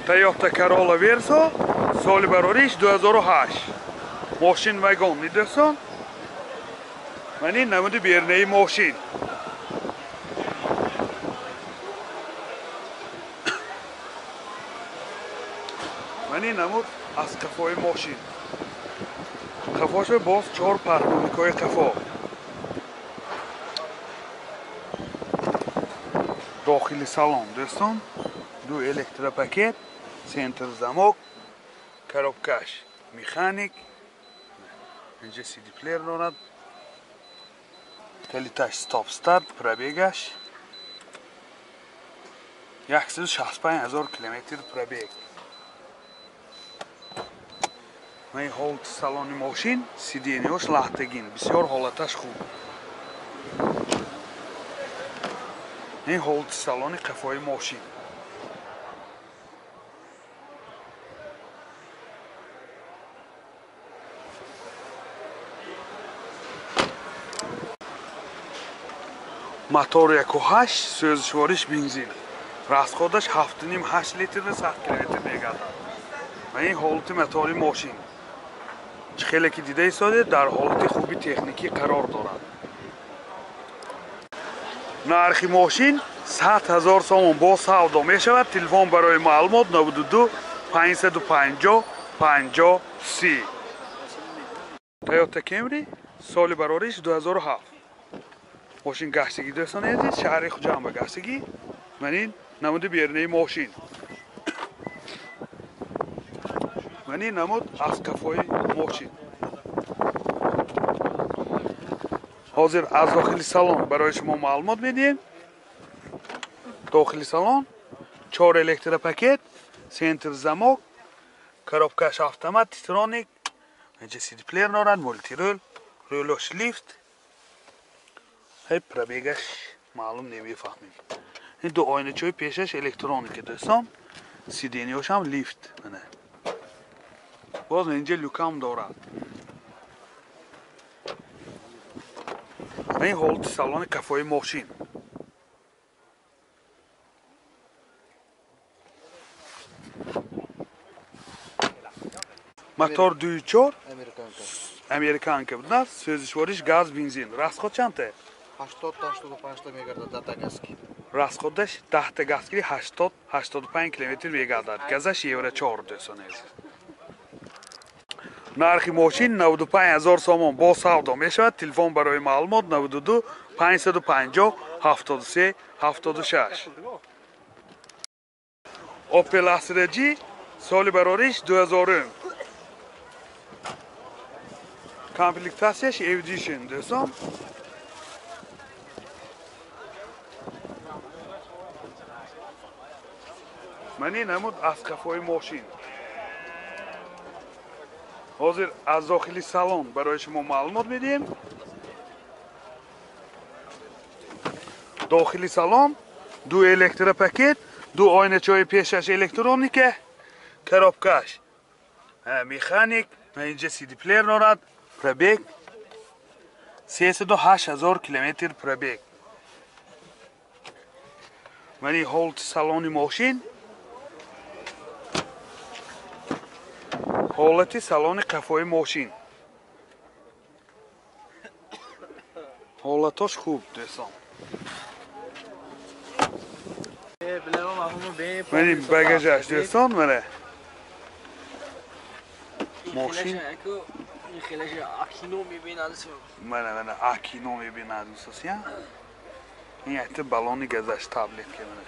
Toyota Corolla Verso соли барориш 2008. Мошин вагон дӯстон. Ман ин намуди бернаи мошин. Ман ин намуд аз қафои мошин. Қафоша боз 4 парҳоникҳои қафо. Дохили салон дӯстон, ду электропакет, центр замок, коробкаш механик, инҷа CD плеер дорад, калиташ стоп старт, пробегаш 165 000 километр пробег. Ман ҳолати салони мошин, сиденияш лаҳтагин, бисёр ҳолаташ хуб. Ин ҳолати салони қафои мошин. Мотор 1.8, сӯзишвориш бензин. Расходаш 7.5-8 литр ва 100 километр мегардад. Ва ин ҳолати мотори мошин. Чӣ хеле ки дида истодед, дар ҳолати хуби техникӣ қарор дорад. Нархи мошин 100 000 сомон бо савдо мешавад. Телефон барои маълумот 92 550 50 30. Toyota Camry соли барориш 2007. Мошин гаштагӣ дӯстони азиз, шаҳри Хуҷанд ба гаштагӣ. Ман ин намуди бернаи мошин. Ман ин намуд аз қафои мошин. Ҳозир аз дохили салон барои шумо маълумот медиҳем. Дохили салон 4 электропакет, центр замок, коробкаш автомат, титроник, инҷа CD плеер дорад, мултирул, рулош лифт. Ҳай пробегаш маълум намефаҳмем. Ин ду оиначаҳои пешаш электроника дӯстон, сиденияш ҳам лифт. Мана. Боз инҷа люкам дорад. Ин ҳолати салони қафои мошин. Мотор 2.4 американка будааст, сӯзишвориш газ бензин. Расход чандта? 80-85 мегардад дата газки. Расходаш 10 газки 80-85 километр мегардад. Газаш евро 4 дӯстони азиз. Нархи мошин 95 000 сомон бо савдо мешавад. Телефон барои маълумот 92 550 73 76. Opel Astra G соли барориш 2000. Комплектатсияш Edition дӯстон. Ман ин намуд аз қафои мошин. Ҳозир аз дохили салон барои шумо маълумот медиҳем. Дохили салон ду электропакет, ду оиначаҳои пешаш электроника, коробкаш механик, инҷа CD плеер дорад, пробег 308 000 километр пробег. Ман ин ҳолати салони мошин, ҳолати салони қафои мошин. Ҳолатош хуб дӯстон. Ман ин багажаш дӯстон, мана. Мошин мана мана акино мебинад дӯстон. Ин якта баллони газаш таблетка мана.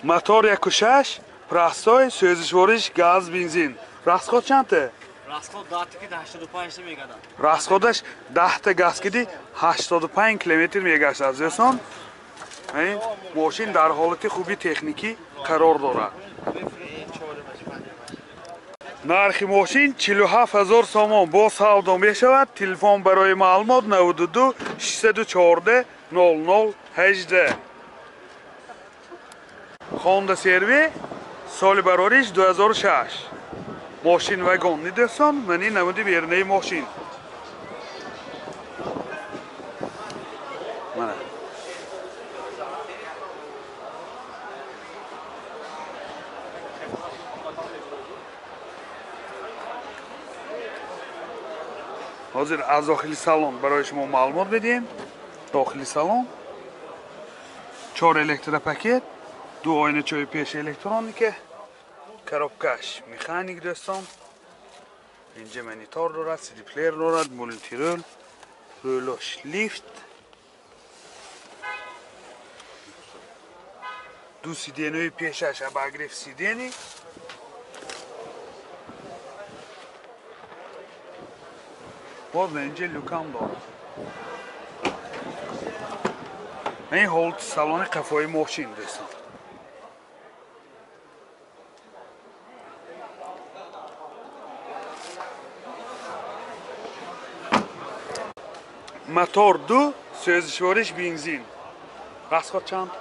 Мотор 1.6, простой, сӯзишвориш газ бензин. Расход чандта? Расход 10 85 мегардад. Расходаш 10 газ киди 85 километр мегаштад дӯстон. Ин мошин дар ҳолати хуби техникӣ қарор дорад. Нархи мошин 47 000 сомон бо савдо мешавад. Телефон барои маълумот 92 614 00 18. Honda CR-V соли барориш 2006. Мошин вагон дӯстон, ман ин намуди бернаи мошин. Мана. Ҳозир аз дохили салон барои шумо маълумот медиҳем. Дохили салон 4 электропакет, 2 оиначаи пеш электроника, коробкаш механик дӯстон. Инҷа монитор дорад, CD плеер дорад, мультирул, рулош лифт, ду сиденьяи пешаш обогрев сидений. Боз инҷа люкам дорад. Ин ҳолати салони қафои мошин дӯстон. Мотор 2, сӯзишвориш бензин. Расход чанд?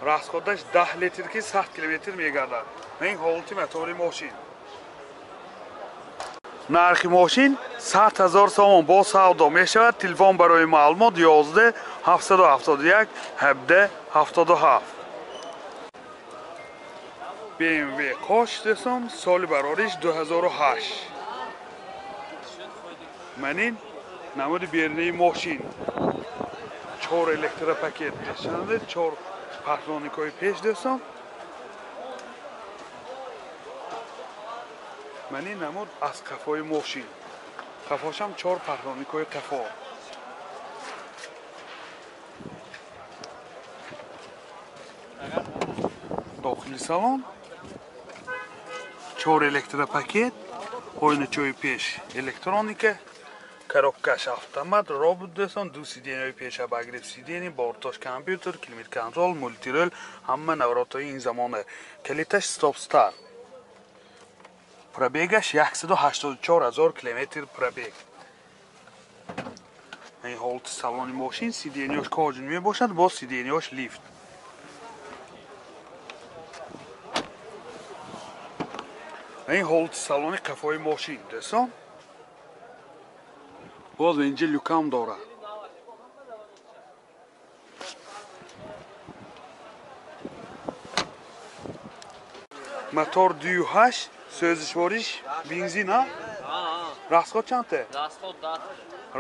Расходаш 10 литр ки 100 километр мегардад. Ин ҳолати мотори мошин. Нархи мошин 100 000 сомон бо савдо мешавад. Телефон барои маълумот 11 771 17 77. BMW Кош дӯстон, соли барориш 2008. Манин намуди берунаи мошин. 4 электропакет пешанда, 4 патроникҳои пеш дӯстон. Манин намуд аз қафои мошин. Қафошам 4 патроникҳои қафо. Дохили салон 4 электропакет, оиначаи пеш электроника, коробкаш автомат, робот дӯстон, ду сиденьяи пеш обогрев сидений, бортош компютер, климат контрол, мультирул, ҳама наворотҳои ин замона. Калиташ стоп старт. Пробегаш 184 000 километр пробег. Ин ҳолати салони мошин, сиденьяш кожин мебошад, боз сиденьяш лифт. Ин ҳолати салони қафои мошин дӯстон. Боз инҷа люкам дорад. Мотор 2.8, сӯзишвориш бензин, ҳа? Расход чанд? Расход 10.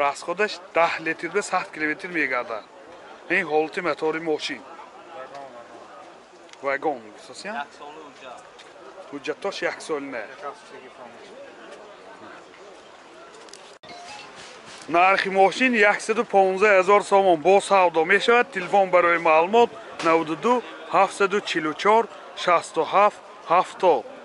Расходаш 10 литр ба 100 километр мегардад. Ин ҳолати мотори мошин. Вагон гуфтасиям? Як сола ҳуҷҷат. Ҳуҷҷатош як солина. Нархи мошин 115 000 сомон бо савдо мешавад. Телефон барои маълумот 92 744 67 70.